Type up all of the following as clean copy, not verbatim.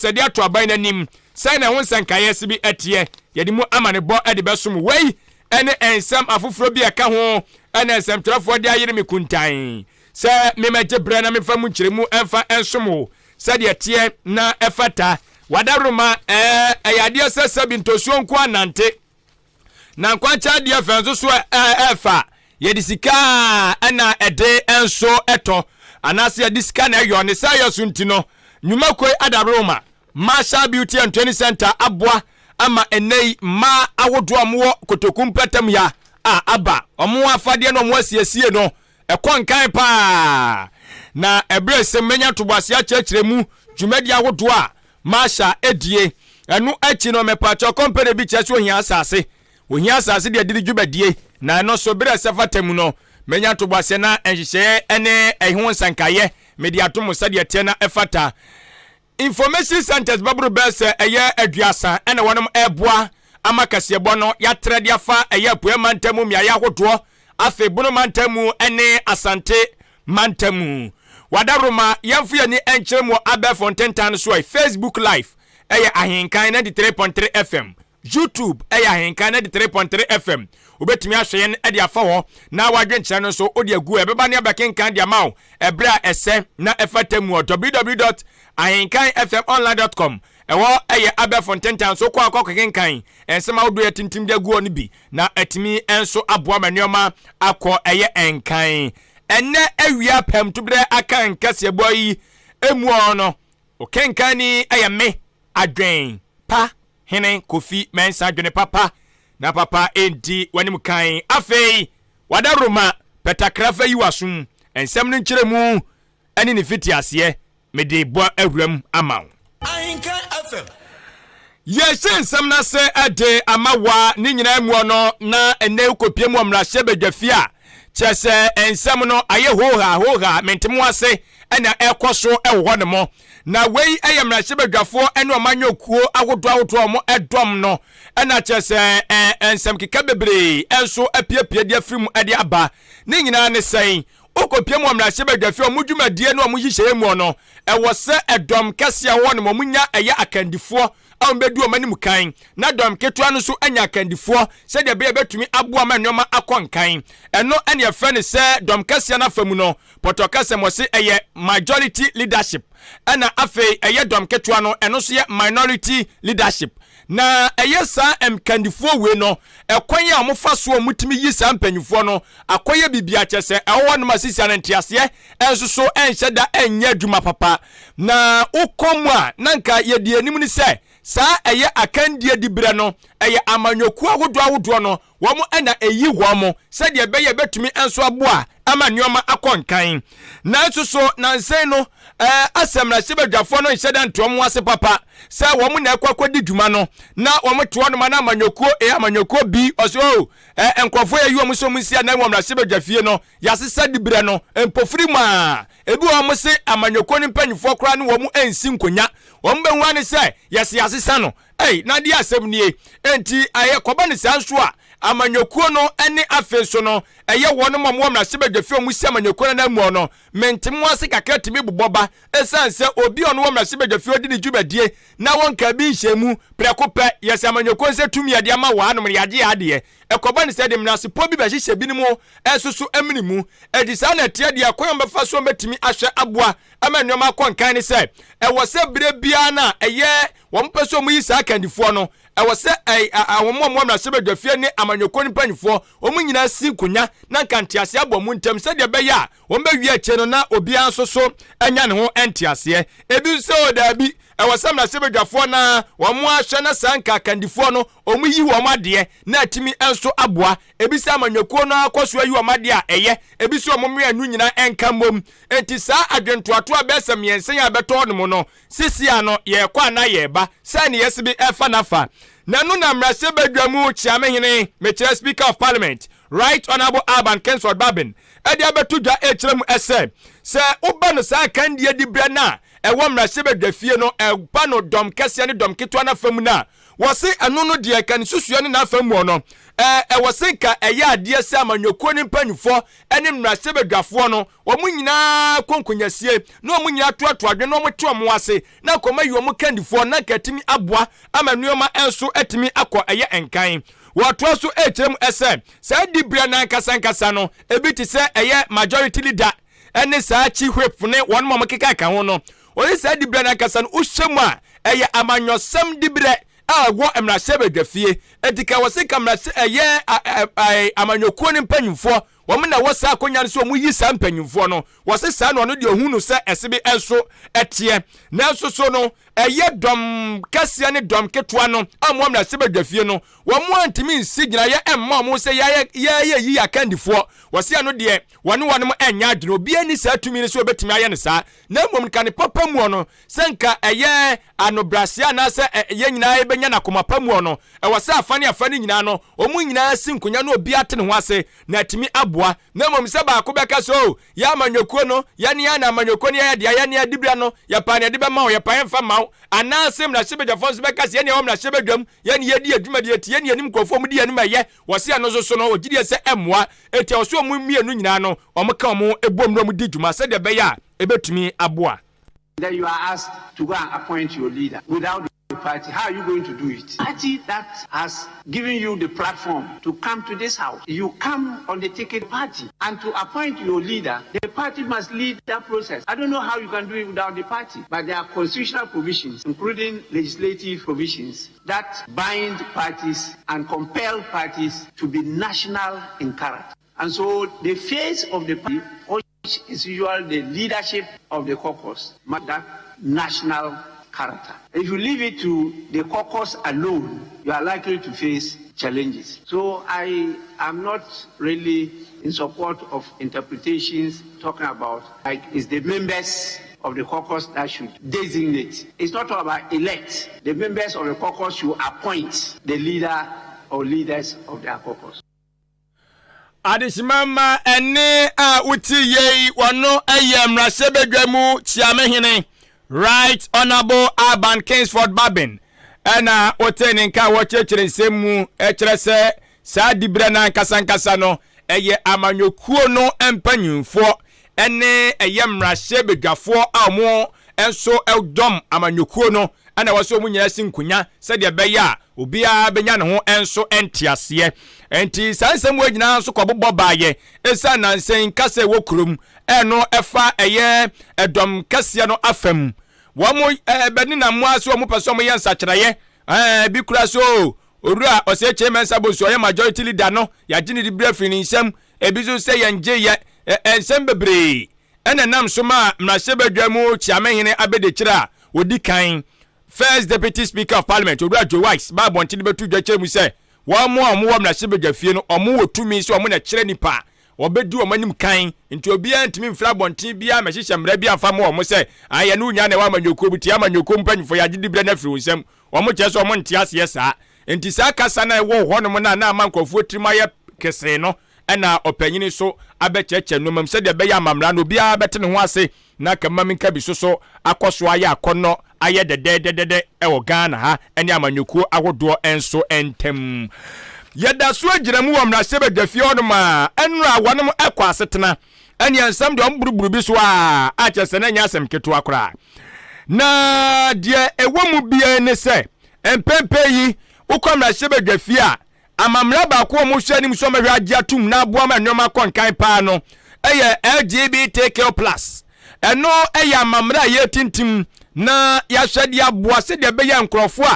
De ato aban no anim sɛn na ɛho nsɛnkaeɛ se bi ɛteɛ, yɛde mu amanebɔ de bɛsom. Wei ne nsɛm afoforɔ bi a ɛka ho na nsɛmtwerɛfoɔ de ayere me kuntann sɛ memmɛgye berɛ na memfa mu nkyerɛmu mfa nsom wo sɛdeɛ ɛteɛ na ɛfata. Wadaworoma, ɛɛ, ɛyɛ adeɛ sɛ sɛbi ntosuo nko anante na nkwankyɛ adeɛ fɛ nso so ɛɛfa. Yɛde sika ɛna ɛde nso ɛtɔ anaasɛ yɛde sika na ɛyɔ ne sɛ ɛyɔ so. Nti no nnwumakuo adaworoma Marshall Beauty and Training Center aboa ama ɛnɛ yi mmaa ahodoɔ a wɔwɔ Kotoku mpɛtam ya a aba wɔn afadeɛ no, wɔn asiesie no ɛkɔ nkan paa. Na ɛberɛ sɛ mmɛnya ntoboase akyerɛkyerɛ mu dwumadi ahodoɔ a Marshall edie. Ɛno akyi no, mɛpakyɛ company bi kyerɛ sɛ ohia asase deɛ de dwumadie, na ɛno so berɛ sɛ fata mu no, mɛnya ntoboase na nhyehyɛeɛ ne ɛho nsankaeɛ mede ato mo sɛdeɛ teɛ na ɛfata. Information centers bɛboro bɛɛ sɛ ɛyɛ 30 ɛna wɔnom ɛboa ama kaseɛbɔ no yɛatrɛ de afa ɛyɛ Apuɛ mantam mu mmeaeɛ ahodoɔ, afei Bono mantam mu ne Asante mantam mu. Wadaroma, yɛmfo yɛni nkyerɛ mu abɛɛfo ntentan no so a Facebook Live ɛyɛ Ahenkan 93.3 FM, YouTube ɛyɛ Ahenkan 93.3 FM. Wobɛtumi ahwɛ yɛn de afa hɔ na wadwenkyerɛ no nso wode agu ɛbɛba ne abɛkenkan de ama wo ɛberɛ a ɛsɛ na ɛfata mu wɔ www.ahenkanfmonline.com. Ɛwɔ ɛyɛ abɛɛfo ntentan so kɔ akɔ kenkan nsɛm ahodoɔ yɛ tintim de agu hɔ no bi na ɛtumi nso aboa ma nneɛma akɔ ɛyɛ nkan. Ɛnɛ awia pɛmtoberɛ aka nkɛseɛbɔ yi emu hɔ no, okenkan ni ɛyɛ me Adwen Pa Hene Kofi Mɛnsa. Adwene papa na papa enti w'anim kan. Afei wadaroma pɛtakrafa yi w'asom nsɛm no nkyerɛ mu ɛne ne fiti aseɛ mede bɔ awuram ama wo. Ahenkan FM. Yɛhyɛ nsɛm no ase de ama wa ne nyinaa mu no na ɛnɛ wokɔpie mu wɔ mmarahyɛ badwafie a kyerɛ sɛ nsɛm no ayɛ hoha hoha mente ase ɛna ɛkɔ so ɛwɔ hɔ ne mo. Na wei ɛyɛ mmarahyɛ badwafoɔ ne ɔmanyɔkuo ahodoɔ ahodoɔ a wɔn ɛdɔm no ɛna kyerɛ sɛ nsɛm keka bebree ɛnso apiepie de afiri mu ɛde aba. Ne nyinaa ne sɛn? Wokɔpie mu wɔ mmarahyɛ badwafie a ɔmo dwumadie ne ɔmo hyehyɛeɛ mu no, ɛwɔ sɛ ɛdɔm kɛseɛ wɔ no ɔmo nya ɛyɛ akandifoɔ a wɔn bɛdi wɔn anim kan, na dɔm ketewa no nso anya akandifoɔ sɛdeɛ ɛbɛyɛ bɛtumi aboa ma nneɛma akɔ nkan. Ɛno ɛne ɛfrɛ no sɛ dɔm kɛseɛ no afa mu no, pɔtɔ kɛsɛ mɔ se ɛyɛ majority leadership, ɛna afei ɛyɛ dɔm ketewa no, ɛno nso yɛ minority leadership. Na ɛyɛ saa mkandifoɔ wei no, ɛkwan a wɔfa so a wɔtumi yi saa mpanyinfoɔ no akɔyɛ biribi akyɛ sɛ ɛwɔ hɔ nom a sisi ano nteaseɛ ɛnso so ɛnhyɛ da ɛnyɛ adwuma papa. Na wokɔ mu a, na nka yɛdi anim ni sɛ saa ɛyɛ akandie diberɛ no ɛyɛ amanyɔkuo ahodoɔ ahodoɔ no wɔn ɛna ɛyi wɔn mo sɛdeɛ ɛbɛyɛ bɛtumi nso aboa ama nneɛma akɔ nkan. Nanso so nansɛn no asɛ mmarahyɛbadwafoɔ no nhyɛ da ntoɔ mo ase papa sɛ wɔn na ɛkɔ akɔdi dwuma no, na wɔn te hɔ nom na amanyɔkuo A, amanyɔkuo B ɔsɛ o nkurɔfoɔ yɛ yi wɔn sɛ wɔn nsi anan wɔ mmarahyɛbadwa fie no, yɛasesa diberɛ no mpofiri mu a ebi wɔn se amanyɔkuo no mpanyinfoɔ koraa ne wɔn nsi nkonnwa, wɔn bɛhu ane sɛ yɛsi asesa no. Ɛy, na adeɛ asɛm nie. Enti ɛyɛ kɔba ne saa nso a amanyɔkuo no ne afei nso no ɛyɛ wɔn a wɔwɔ mmarahyɛbadwa fie a wɔn si amanyɔkuo no anam no, mente mu ase kakra tumi bobɔ ba, ɛsiane sɛ obi a ɔno wɔ mmarahyɛbadwa fie ɔdi ne dwumadie na wɔn ka bi nhyɛ mu prɛko pɛ yɛsɛ amanyɔkuo nsɛ tumi yɛde ama wɔ hanom no yɛagye yɛ adeɛ. Ɛkɔba ne sɛ de mmerasepɔ bi bɛhyehyɛ binom nso so amene mu. Ɛdi saa na ɛteɛ deɛ kwan a wɔbɛfa so wɔbɛtumi ahwɛ aboa ama nneɛma akɔ nkan ne sɛ ɛwɔ sɛ berɛ biara no a ɛyɛ wɔn pɛ sɛ wɔn yi saa akandifoɔ no, ɛwɔ sɛ wɔn a wɔwɔ mmarahyɛbadwa fie ne amanyɔkuo no mpanyinfoɔ wɔn nyinaa si nkonnwa na nka nteaseɛ abɔ wɔn ntam sɛdeɛ ɛbɛyɛ a wɔn bɛwie akyire no na obiara nso so anya ne ho nteaseɛ. Ebi nso sɛ o daabi, ɛwɔ sɛ mmarahyɛbadwafoɔ na wɔn ahwɛ na saa nka akandifoɔ no wɔn yi wɔn adeɛ na atumi nso aboa. Ebi sɛ amanyɔkuo no akɔ so ayi wɔn adeɛ a ɛyɛ, ebi sɛ wɔn mmienu nyinaa nka mmom. Nti saa adwentoatoa bɛyɛ sɛ 3 yi a bɛtɔ hɔ nom no sisi ano yɛrekɔ anaa yɛreba sɛ ne yɛsi bi ɛfa nafa. Na no na mmarahyɛbadwa mu kyeamehene, mekyerɛ Speaker of Parliament, Right Honourable Alban Kingsford Bagbin, ɛde abɛto dwa ɛkyerɛ mu ɛsɛ sɛ woba no saa kandie di berɛ no a ɛwɔ mmarahyɛbadwafie no ɛba no dɔm kɛseɛ ne dɔm ketewa no afa mu no a, wɔse ɛno no deɛ nka ne nsusuiɛ ne n'afa muɔ no ɛwɔ se nka ɛyɛ adeɛ sɛ amanyɔkuo no mpanyinfoɔ ne mmarahyɛbadwafoɔ no wɔn nyinaa kɔ nkonyasie na wɔn nyinaa toatoa adwene na wɔn te wɔn ase na nka wɔn ayi wɔn kandifoɔ na nka atumi aboa ama nneɛma nso atumi akɔ ɛyɛ nkan. Wɔtoa so ɛrekyerɛ mu sɛ saa diberɛ no ankasa ankasa no ebi te sɛ ɛyɛ majority leader ne saa chief whip ne wɔn a wɔkeka ho no. Wɔde saa diberɛ no ankasa no wohyɛ mu a ɛyɛ amanyɔsɛm diberɛ a ɛwɔ mmarahyɛbadwafie. Enti ka wɔse ka mmarahyɛ ɛyɛ amanyɔkuo no mpanyinfoɔ wɔn na ɛwɔ saa akonya no sɛ wɔn yi saa mpanyinfoɔ no. Wɔse saa na ɔno deɛ ɔhu no sɛ ɛsebe nso ɛteɛ. Nanso so no ɛyɛ dɔm kɛseɛ ne dɔm ketewa no a wɔn mmarahyɛbadwafie no wɔn antumi nsi gyinaeɛ mma wɔn sɛ yɛayɛ yɛyɛ yi akandifoɔ. Wɔse ɛno deɛ wɔne wɔn ɛnyɛ adwene. Obiara nni saa tumi no sɛ wɔbɛtumi ayɛ no saa. Na mmom ka ne papa muɔ no sɛ nka ɛyɛ anobraseɛ anaasɛ yɛn nyinaa yɛbɛnya no akoma pa muɔ no, ɛwɔ sɛ afa ne afa no nyinaa no, wɔn nyinaa si nkonya na obiara te ne ho ase na atumi aboa. Na mmom sɛ baako bɛka sɛ, Oh, yɛn amanyɔkuo no, yɛn ara na amanyɔkuo no yɛyɛ dea, yɛn ara dibea no, yɛpaa nea yɛde bɛma wo, yɛpaa yɛmfa mma wo. Anaase mmarahyɛbadwafoɔ nso bɛka sɛ, Yɛn na yɛwɔ mmarahyɛbadwam, yɛn na yɛdi yɛn dwumadie, enti yɛn na yɛnim nkurɔfoɔ a wɔdi yɛn anim a ɛyɛ. Wɔse ɛno nso so no, wɔgye die sɛ ɛmmoa. Enti ɛwɔ sɛ wɔn mmienu nyinaa no, wɔka wɔn ho bom na wɔdi dwuma sɛdeɛ ɛbɛyɛ a ɛbɛtumi aboa. Then you are asked to go and appoint your leader without the party. How are you going to do it? Party that has given you the platform to come to this house. You come on the ticket party. And to appoint your leader, the party must lead that process. I don't know how you can do it without the party. But there are constitutional provisions, including legislative provisions, that bind parties and compel parties to be national in character. And so the face of the party, which is usually the leadership of the caucus, must that national character. If you leave it to the caucus alone, you are likely to face challenges. So I am not really in support of interpretations talking about like is the members of the caucus that should designate. It's not all about elect. The members of the caucus should appoint the leader or leaders of their caucus. Adehyema mma ɛnne a wote yei wɔno yɛ mmarahyɛbadwa mu kyeamehene Right Honourable Alban Kingsford Bagbin ɛna wote ne nka a wɔkyerɛkyerɛ nsɛm mu kyerɛ sɛ saa diberɛ no ankasa ankasa no ɛyɛ amanyɔkuo no mpanyinfoɔ ɛne ɛyɛ mmarahyɛbadwafoɔ a wɔn nso dɔm amanyɔkuo no ɛna ɛwɔ sɛ wɔn nyinaa si nkonya sɛdeɛ ɛbɛyɛ a obiara bɛnya ne ho nso nteaseɛ. Nti saa nsɛm wɔ nyinaa nso kɔbobɔ baayɛ ɛsiane nansa yi nkasa ɛwɔ kurom ɛno ɛfa ɛyɛ ɛdɔm kɛseɛ no afam. Wɔn ɛbɛnenam mu ara sɛ wɔn pɛ sɛ wɔn yɛ nsakyeraeɛ ɛɛ bi kura so owura Osei Kyei Mensah Bonsu ɔyɛ majority leader no yɛagye ne diberɛ afiri ne nsam, ebi nso sɛ yɛngye yɛ nsɛm bebree ɛna ɛnam so maa mmarahyɛbadwa mu kyeamehene abɛdiakyire a ɔdi kan, First Deputy Speaker of Parliament, Owura Joe Wise baa abɔnten de bɛtoo dwa kyerɛ mu sɛ wɔn a wɔwɔ mmarahyɛbadwa fie no wɔn wɔ tumi sɛ wɔn na ɛkyerɛ nnipa a wɔbɛdi wɔn anim kan nti obiara ntumi mfiri abɔnten biara mmɛhyehyɛ mmara bi amfa mma wɔn sɛ ae yɛne wo nyinaa na ɛwɔ amanyɔkuo mu nti yɛn amanyɔkuo mpanyinfoɔ yɛagye diberɛ no afiri wo nsam. Wɔn kyerɛ sɛ wɔn nte aseɛ saa. Nti saa kasa no a ɛwɔ hɔnom no a na ama nkurɔfoɔ tirim ayɛ kesee no na ɔpanyin nso abɛkyerɛkyerɛ nneɛma mu sɛdeɛ ɛbɛyɛ amammerɛ no obiara bɛte ne ho ase na Kama Minkabi so so akɔ so ayɛ akɔnnɔ ayɛ dɛdɛɛdɛdɛdɛ wɔ Ghana ha ne amanyɔkuo ahodoɔ nso ntam. Yɛda so gyina mu wɔ mmarahyɛbadwafie hɔnom a ɛnora wɔnom kɔ asetena ɛneɛ nsɛm deɛ wɔn buruburu bi so a a kyerɛ sɛ na ɛnyɛ asɛm ketewa koraa. Na deɛ ɛwɔ mu biara ne sɛ mpɛmpɛ yi wokɔ mmarahyɛbadwafie a Amammerɛ baako a wɔhwɛ anim sɛ wɔbɛhwɛ agye atom na aboa ma nneɛma akɔ nkan paa no yɛ LGBTQ plus. Ɛno yɛ amammerɛ a yɛretintim na yɛahwɛ de aboa sɛdeɛ ɛbɛyɛ nkurɔfoɔ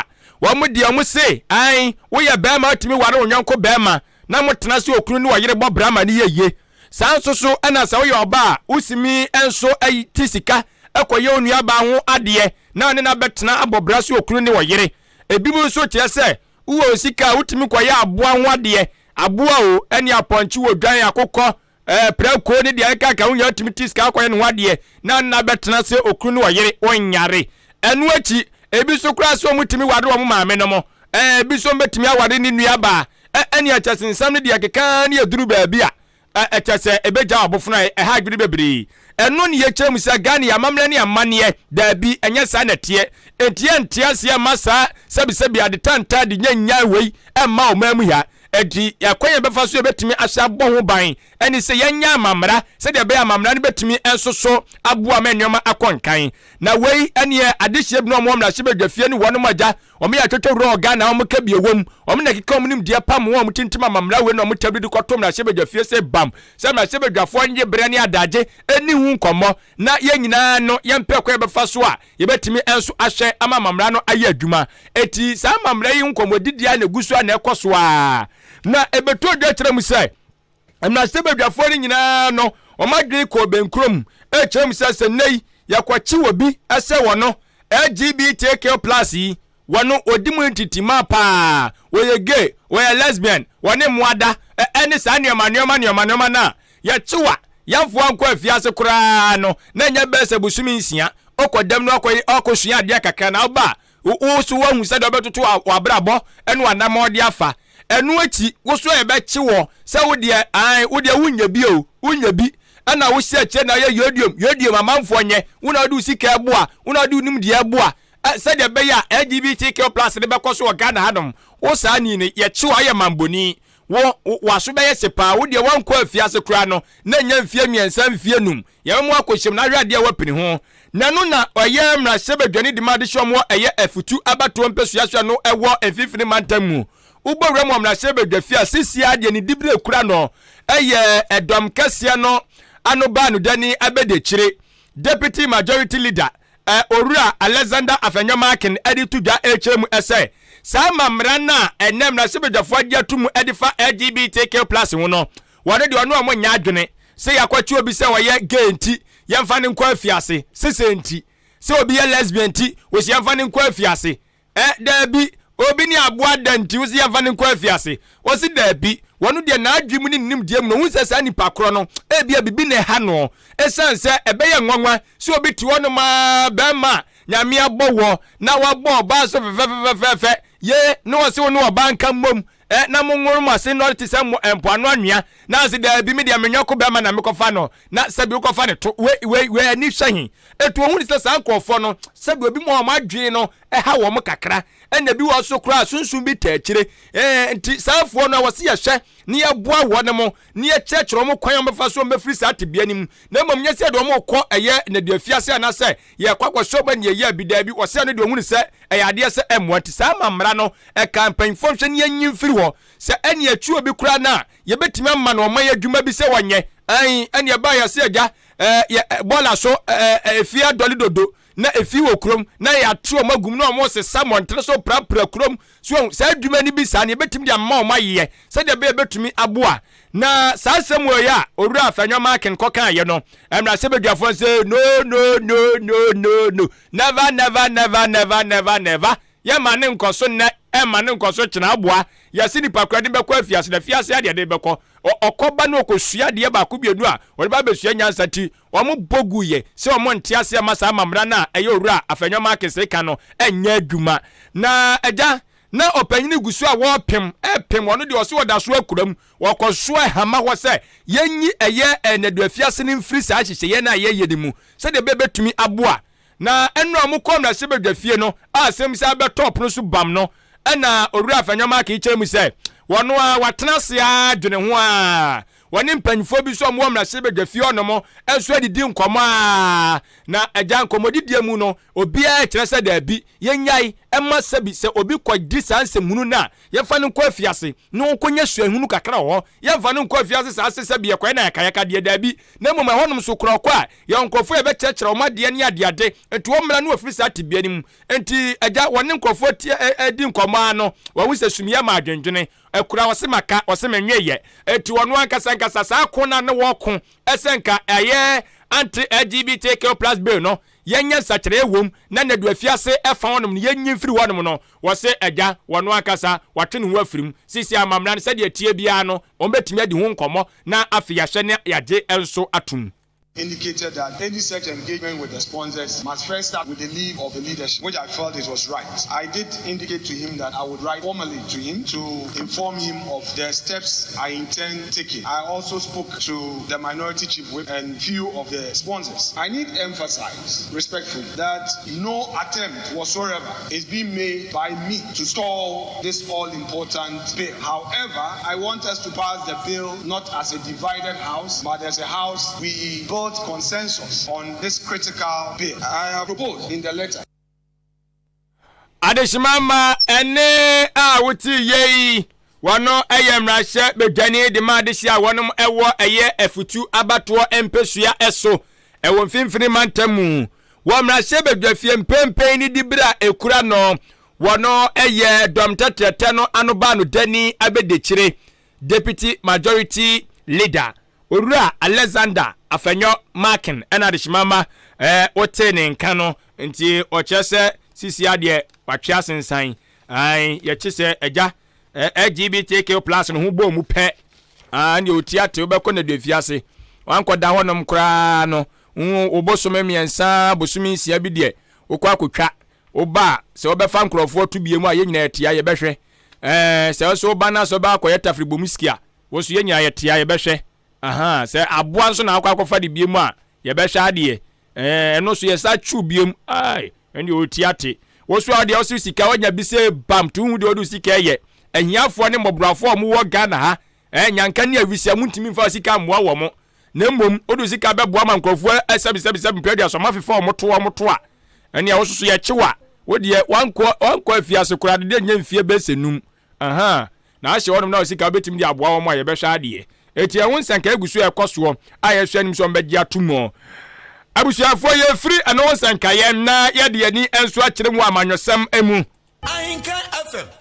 a wɔn deɛ wɔn se ae woyɛ barima wotumi ware wo yɔnko barima na motena sɛ okunu ne ɔyere bɔ bra ma no yɛ yie. Saa nso so ɛna sɛ woyɛ ɔbaa a wosimi nso te sika kɔyɛ wo nuabaa ho adeɛ na ɔne no abɛtena abɔ bra sɛ okunu ne ɔyere. Ebinom nso kyerɛ sɛ Wowɔ sika a, wotumi kɔyɛ aboa ho adeɛ. Aboa o, ɛne apɔnkye, odwan, akokɔ, ɛɛ prako ne deɛ ɛkeka ho nyinaa wotumi te sika akɔyɛ ne ho adeɛ na nna bɛtena sɛ okunu ne ɔyere, wɔnyare. Ɛno akyi, ebi nso koraa sɛ wɔtumi ware wɔn maame nom, ɛɛ ebi nso bɛtumi aware ne nuabaa. Ɛ ɛne ɛkyɛ sɛ nsɛm no deɛ ɛkeka ne ɛduru baabi a, ɛ ɛkyɛ sɛ ɛbɛgya abofono a ɛha adwene bebree. Ɛno ne yɛkyerɛ mu sɛ Ghana yɛ amammerɛ ne amanneɛ. Daabi, ɛnyɛ saa na ɛteɛ. Enti yɛnte aseɛ mma saa sɛbisɛbi ade tantan de nya nnyae wei mma ɔman mu ha. Enti ɛkwan a yɛbɛfa so yɛbɛtumi ahyɛ abɔ ho ban ne sɛ yɛnyɛ amammara sɛdeɛ ɛbɛyɛ amammara no bɛtumi nso so aboa ma nneɛma akɔ nkan. Na wei ɛneɛ adehyeɛ binom a wɔwɔ mmarahyɛbadwafie ne wɔnom agya wɔn yɛ atwotwo wura wɔ Ghana a wɔka bi ɛwom wɔn na ɛkeka wɔn nimdeɛ pam wɔn a wɔtintim amammara wei na wɔn tabiri de kɔto mmarahyɛbadwafie sɛ bam sɛ mmarahyɛbadwafoɔ nye berɛ ne adagye ɛni ho nkɔmmɔ na yɛn nyinaa no yɛmpɛ kwan yɛbɛfa so a yɛbɛtumi nso ahwɛ ama amammara no ayɛ adwuma. Eti saa amammara yi ho nkɔmmɔdidi a na ɛgu so a na ɛkɔ so a na ɛbɛtɔ dwa kyerɛ mu sɛ mmarahyɛbadwafoɔ no nyinaa no wɔn adwene kɔɔ bɛnkurom ɛkyerɛ mu sɛ sɛ nnɛ yi yɛkɔkye obi sɛ wɔno LGBTQ plus yi wɔno ɔdi mu ntitima paa, wɔyɛ gay, wɔyɛ lesbian, wɔne mmoa da, ɛne saa nneɛma nneɛma nneɛma nneɛma no a yɛkye wa yɛmfoa nkɔ afiase koraa no na ɛnyɛ bɛyɛ sɛ bosome 6 ɔkɔ dɛm no akɔ akɔsua adeɛ kakra na woba a wo so woahu sɛdeɛ wobɛtoto w'abrabɔ ne w'anammɔn de afa. Ɛno akyi wo so yɛbɛkye wɔ sɛ wo deɛ ae wo deɛ wonyɛ bi o wonyɛ bi ɛna wohyɛ akyire na woyɛ yodiom yodiom amanfoɔ nyɛ wo na wode wo sika ɛboa wo na wode wo nimdeɛ ɛboa sɛdeɛ ɛbɛyɛ a LGBTQ plus no bɛkɔ so wɔ Ghana hanom wo saa ni no yɛkye wo ayɛ mambɔni wo w'aso bɛyɛ hye paa wo deɛ woankɔ afiase koraa no na ɛnyɛ mfeɛ 3 mfeɛ 5 yɛbɛma woakɔhyɛm na ahwɛ adeɛ a woapini ho. Na ɛno na ɔyɛ mmarahyɛbadwani de ma adehyeɛ ɔmo ɛyɛ afutu abatoɔ mpɛsua so ɛno ɛwɔ mfimfini mantam mu. Wobɔ wura mu wɔ mmarahyɛbadwafie a seesei ara deɛ ne dibere kura no ɛyɛ ɛdɔm kɛseɛ no ano baanodani abɛdiakyire, Deputy Majority Leader, Owura Alexander Afenyo-Markin de to dwa rekyerɛ mu sɛ saa amammerɛ no a ɛnnɛ mmarahyɛbadwafoɔ agye ato mu de fa LGBTQ plus ho no, wɔn deɛ ɔne wɔn nyɛ adwene sɛ yɛakɔkye obi sɛ ɔyɛ gay nti yɛmfa no nkɔ afiase, sesei nti sɛ obi yɛ lesbian nti wɔsi yɛmfa no nkɔ afiase. Ɛ, daabi, obi ne aboa da nti wo se yɛmfa no nkɔ afiase? Ɔse daabi, wɔno deɛ n'adwene mu ne ne nimdeɛ mu no ɔhu sɛ saa nipa korɔ no ebia biribi na ɛha noɔ, ɛsiane sɛ ɛbɛyɛ nwanwa sɛ obi te hɔnom ara bɛrima a Nyame abɔ woɔ na wabɔ ɔbaa nso fɛfɛfɛfɛfɛ ye na ɔse wo ne ɔbaa nka mmom ɛ na monworo mo ase nnɔre te sɛ mo mpoano anwea na ɔse daabi me deɛ me nyɔko bɛrima na mekɔfa no na sɛbi wokɔfa ne to wei wei wei ani hwɛ he etu ohun sɛ saa nkurɔfoɔ no sɛbi obi mu a wɔn adwene no ɛha wɔn kakra ɛna ebi wɔ so koraa sunsun bi taa akyire ɛɛ nti saa afoɔ no a wɔsi yɛhwɛ ne yɛboa wɔn mo ne yɛkyerɛkyerɛ wɔn kwan a wɔbɛfa so wɔn bɛfiri saa tebea no mu na mmom nyɛ sɛ deɛ wɔn kɔ ɛyɛ nneduafiase anaasɛ yɛkɔ akɔhyɛ wɔn ne yɛyɛ bi daabi wɔsɛ no deɛ wɔn sɛ ɛyɛ adeɛ sɛ ɛmmoa nti saa ma mmara no ɛka mpanyinfoɔ nhwɛ ne yɛnyi mfiri hɔ sɛ ɛne akyi obi koraa no a yɛbɛtumi ama no ɔman adwuma bi sɛ wɔnyɛ ɛn ɛne ɛbaa yɛsɛ agya ɛɛ yɛ bɔɔla so ɛɛ efie adɔle dodo na efi wɔ kurom na yɛate wɔn agum na wɔn sesa mmɔntene so prapra kurom so saa adwuma no bi saa no yɛbɛtumi de ama wɔn ayeyɛ sɛdeɛ ɛbɛyɛ bɛtumi aboa na saa asɛm wɔ yɛ a owura Afenyo Markin kɔkaeɛ no mmarahyɛbadwafoɔ sɛ no no no no no no never never never never never never yɛma ne nkɔ so nnɛ ɛma ne nkɔ so kyena aboa yɛse nipa kora de bɛkɔ afiase na afiase adeɛ de bɛkɔ ɔkɔba no ɔkɔsua adeɛ baako mmienu a wɔde ba bɛsua nyansa ti Wɔbɔ guiɛ sɛ wɔnte aseɛ mma saa amammerɛ no a ɛyɛ Owura Afenyo-Markins reka no nyɛ adwuma. Na agya, na ɔpanyini gu so a wɔrepem, repem, ɔno deɛ ɔse ɔda so akura mu, wɔkɔ so hama hɔ sɛ yɛnyi ɛyɛ nneduafiase no mfiri saa nhyehyɛeɛ no a yɛyɛ no mu sɛdeɛ ɛbɛyɛ bɛtumi aboa. Na ɛno a wɔkɔɔ mmarahyɛbadwafie no a asɛm san bɛtɔɔ pono so bam no, ɛna Owura Afenyo-Markin kyerɛ mu sɛ wɔno ara watena ase ara dwene ho ara Wɔne mpanyimfoɔ bi nso a wɔwɔ mmarahyɛbadwafie hɔnom nso adidi nkɔmmɔ a na agya nkɔmmɔdidie mu no, obiara rekyerɛ sɛ daabi, yɛnnyae mma sɛbi sɛ obi kɔdi saa nsɛmhunu no a, yɛmfa no nkɔ afiase na ɔnkɔnya suahunu kakra wɔ hɔ. Yɛmfa no nkɔ afiase saa sɛ sɛbi yɛkɔyɛ no ayakayaka deɛ, daabi, na mmom ɛhɔnom nso koraa ɔkɔ a, yɛwɔ nkurɔfoɔ a yɛbɛkyerɛkyerɛ wɔn adeɛ ne adeade nti wɔmmra na wɔfiri saa tebea no mu. Enti agya, wɔne nkurɔfoɔ tie di nkɔmmɔ ara no, wɔahu sɛ sumiiɛ ma adwendwene. Akura ɔse maka ɔse menweyɛ eti ɔno ankasa ankasa saa ko no a na wɔko sɛ nka ɛyɛ anti LGBTQ plus bill no yɛnyɛ nsakyeraɛ wom na nadu afiase ɛfa hɔnom no yɛnyi mfiri hɔnom no wɔse agya wɔno ankasa watwe ne ho afiri mu seesei amammerɛ no sɛdeɛ ɛteɛ biara no wɔbɛtumi adi ho nkɔmmɔ na afei yɛahwɛ na yɛagye nso atom. Indicated that any such engagement with the sponsors must first start with the leave of the leadership, which I felt it was right. I did indicate to him that I would write formally to him to inform him of the steps I intend taking. I also spoke to the minority chief whip and few of the sponsors. I need emphasize respectfully that no attempt whatsoever is being made by me to stall this all-important bill. However, I want us to pass the bill not as a divided house, but as a house we built consensus on this critical bill. I have proposed in the letter. Adehyema ma ɛne a wote yei wɔno ɛyɛ mmarahyɛ badwani de ma adehye a wɔnom ɛwɔ ɛyɛ afutu abatoɔ mpesua ɛso ɛwɔ mfimfini mantam mu wɔ mmarahyɛ badwafie mpempɛn ne dibere a ekura no. Wɔno ɛyɛ dɔm tɛtrɛtɛ no ano ba no dani abɛdekyire, Deputy Majority Leader Owura Alexander Afenyo Markin ɛna adehyema ma wote ne nka no. Nti ɔkyerɛ sɛ sisi adeɛ watwe asensan ae yɛkye sɛ agya LGBTQ+ no ho bɔ mu pɛ ne ɔti ate wobɛkɔ na duafiase wankɔda hɔnom koraa no wo bosome 3, bosome 6 bi deɛ wokɔ akɔtwa woba a sɛ wobɛfa nkurɔfoɔ to bie mu a, yɛn nyinaa yɛtea yɛbɛhwɛ. Sɛ wo so woba no sɛ wobɛ akɔyɛ tafiri bom ski a, wo so yɛn nyinaa yɛtea yɛbɛhwɛ. Aha sɛ aboa nso na akɔ akɔfa de bie mu a, yɛbɛhwɛ adeɛ ɛno so yɛsa twiw biem ai ɛne ɔti ate wo so a deɛ ɔso sika wanya bi sɛ bam to hu deɛ ɔde sika ɛyɛ ahiafoɔ ne mmɔborɔfoɔ a wɔwɔ Ghana ha nyanka ne awisia mu ntumi mfa sika mmoa wɔ mo, na mmom wode sika bɛboa ma nkurɔfoɔ sɛbisɛbisɛbi mpɛ aduasa ɔmo afefa ɔmo to ɔmo to a ɛne a wososo yɛkyew a wodeɛ wankɔ afiase koraa de nyɛ mfie bɛsɛ 5. Aha na ahyɛ hɔnom na sika wobɛtumi de aboa wɔn a yɛbɛhwɛ adeɛ. Eti ɛho nsɛnka egu so ɛkɔ soɔ a yɛhwɛ anim sɛ ɔmbɛgye ato mu. Abusuafoɔ, yɛfiri ɛno ho nsɛnkaeɛ na yɛde yɛni nso akyerɛ mu amanyɔsɛm mu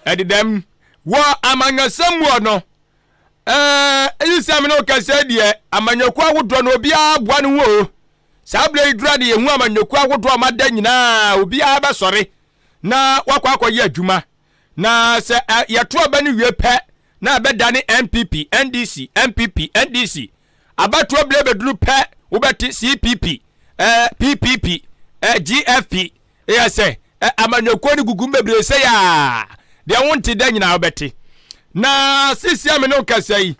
ɛdedam wɔ amanyɔsɛm mu no ɛyi sɛ mene wo kɛsɛ deɛ amanyɔkuo ahodoɔ no obiara boa ne ho o. Saa berɛ yi dura de yɛhu amanyɔkuo ahodoɔ a ɔmada nyinaa obiara bɛsɔre na wakɔ akɔyɛ adwuma. Na sɛ yɛto aba no wie pɛ na ɛbɛdane NPP, NDC, NPP, NDC. Abatoɔ berɛ bɛduru pɛ wobɛte CPP, PPP, GFP. Ɛyɛ sɛ amanyɔkuo no gugu bebree sɛ yaa deɛ wonte da nyinaa wobɛte. Na sisi a me ne wo kasa yi,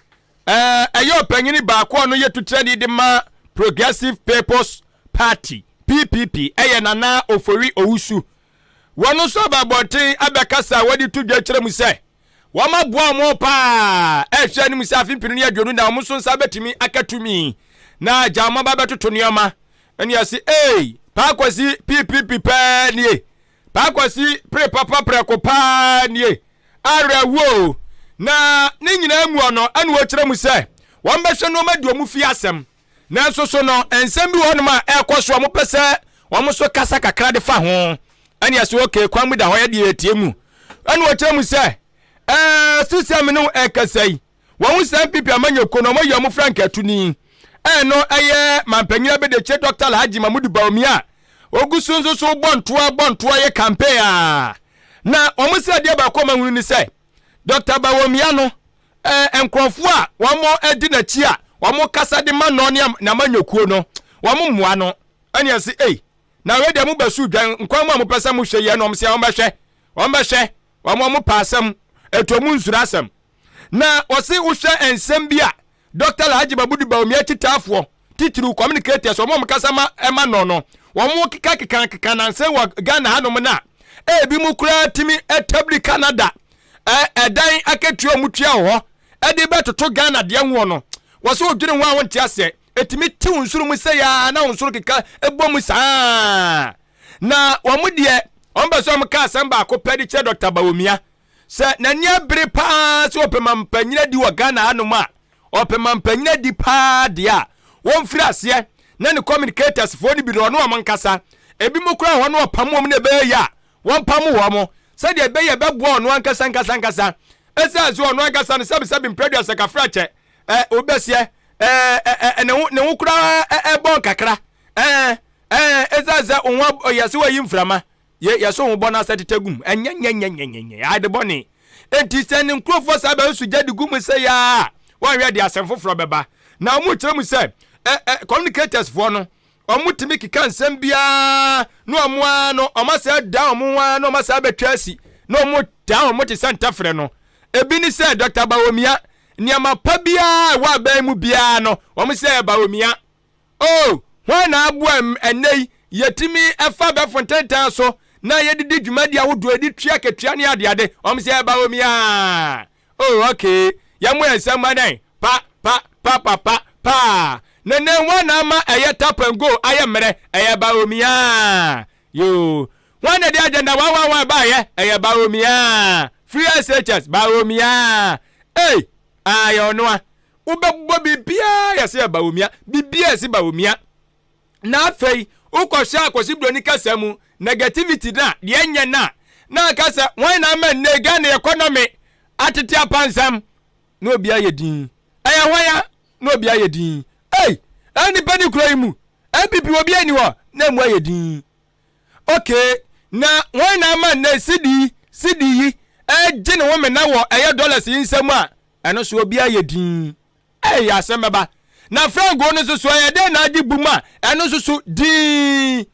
ɛyɛ ɔpanyini baako a ɔno yɛ tutrani de ma Progressive People's Party, PPP, ɛyɛ Nana Ofori Owusu. Wɔn nso aba abɔnten abɛkasa a wɔde to dwa kyerɛ mu sɛ wɔn aboa wɔn paa ɛhwɛ anim sɛ afe 2024 na wɔn nso nsa bɛtumi aka tumi na agya wɔn aba bɛtoto nneɛma. Ɛne ase ee Paakwasi PPP pɛɛ nie, Paakwasi pere papa prɛko paa nie awerɛhoɔ. Na ne nyinaa mu ɔno ɛna wɔkyerɛ mu sɛ wɔn bɛhwɛ nneɛma di wɔn fi asɛm. Nanso so no nsɛm bi wɔ hɔnom a ɛrekɔ so a wɔpɛ sɛ wɔn nso kasa kakra de fa ho. Ɛne ɛsɛ okay kwan mu da hɔ yɛde yɛtie mu. Ɛna wɔkyerɛ mu sɛ sisi a me ne wo ɛrekasa yi, wɔn ho sɛ NPP amanyɔkuo no wɔyɛ wɔn frankatuni. Ɛno ɛyɛ mampanyin abɛdekyire Dr. Alhaji Mahmudu Bawumia a ogu so nso so bɔ ntoa bɔ ntoa yɛ campaign a na wɔn sɛ adeɛ baako a wɔahunu ne sɛ Dr. Bawumia no nkurɔfoɔ a wɔn di n'akyi a wɔn kasa de ma no ne n'amanyɔkuo no wɔn mmoa no. Ɛne ɛsɛ ei na wei deɛ mo bɛso dwan nkwan mu a mopɛ sɛ mohwɛ yɛ no wɔn sɛ wɔn bɛhwɛ wɔn bɛhwɛ wɔn pɛ asɛm etu wɔn nsuro asɛm. Na wɔsi wohwɛ nsɛm bi a Dr. Alhaji Mamudu Bawumia akyitaafoɔ titiriw communicators wɔn a wɔn kasa ma ɛma no no wɔn keka keka keka nansa wɔ Ghana hanom na ebi mu koraa tumi ɛtabiri Canada ɛdan akatua wɔn tua wɔ hɔ ɛde bɛtoto Ghana deɛ ho no. Wɔsɛ odwene ho a wɔnte aseɛ etumi te wɔn nsoro mu sɛ yaa na wɔn nsoro keka ɛbɔ mu saa. Na wɔn deɛ wɔn bɛ sɛ wɔn ka asɛm baako pɛ de kyerɛ Dr. Bawumia sɛ n'ani abere paa sɛ ɔpɛ mampanyin adi wɔ Ghana hanom a ɔpɛ mampanyin adi paa deɛ a wɔmfiri aseɛ na ne communicators foɔ no bi no ɔno wɔn nkasa. Ebi mu koraa hɔ no ɔpam wɔn na ɛbɛyɛ yɛ a wɔmpam wɔn sɛdeɛ ɛbɛyɛ ɛbɛboa ɔno ankasa nkasa nkasa. Ɛsɛ sɛ ɔno ankasa no sɛbisɛbi mprɛduasa kafra kyɛ obɛseɛ ne ho ne ho koraa ɛbɔ nkakra ɛsɛ sɛ ho yɛsɛ wɔyi mframa yɛ yɛsɛ ho bɔ no asɛ tetɛ gum ɛnyɛ nyɛ nyɛ nyɛ nyɛ nyɛ ade bɔne. Enti sɛ ne nkurɔfoɔ saa bɛnso gya de gu mu sɛ yaa wɔnhwɛ de asɛm foforɔ bɛba. Na wɔn kyerɛ mu sɛ Ɛ ɛ communicators foɔ no, wɔn tumi keka nsɛm biara na wɔn ara no wɔn asɛ da wɔn ho ara na wɔn asɛ abɛtwa asi na wɔn da wɔn te sɛ ntɛfrɛ no. Ebi ne sɛ Dr. Bawumia, nneɛma pa biara ɛwɔ aban mu biara no, wɔn sɛ Bawumia. Oh, hwan na aboa ɛnnɛ yi yɛtumi ɛfa abɛɛfo ntentan so na yɛde di dwumadi ahodoɔ, yɛde tua akatua ne adeade, wɔn sɛ Bawumia. Oh, okay, yɛmmɔ yɛn nsam ma dɛn? Pa, pa, pa, pa, pa, paa. Nene, hwan na ama ɛyɛ tap and go ayɛ mmerɛ? Ɛyɛ Bawumia. Yoo. Hwan na ɛde agenda 111 baayɛ? Ɛyɛ Bawumia. Free SHS, Bawumia. Ei, ah, yɛ ɔnoa. Wobɛbɔ biribiara yɛsɛ yɛ Bawumia, biribiara yɛsɛ Bawumia. Na afei wokɔhwɛ Akwasi Broni kasa mu, negativity no a, deɛ ɛnyɛ no a, na aka sɛ hwan na ama nnɛ Ghana economy atete apansam, na obi ayɛ din. Ɛyɛ hwan a? Na obi ayɛ din. Ei, nnipa ni kuro yi mu, NPP obi ani hɔ, na emu ayɛ din. Okay, na hwan na ama nnɛ cedi, cedi yi ɛgye ne ho mena wɔ ɛyɛ dollars yi nsam a, ɛno nso obi ayɛ din. Ei, asɛm bɛba. Na frango no nso so, ɛyɛ dɛn na agye bum a, ɛno nso so dinn.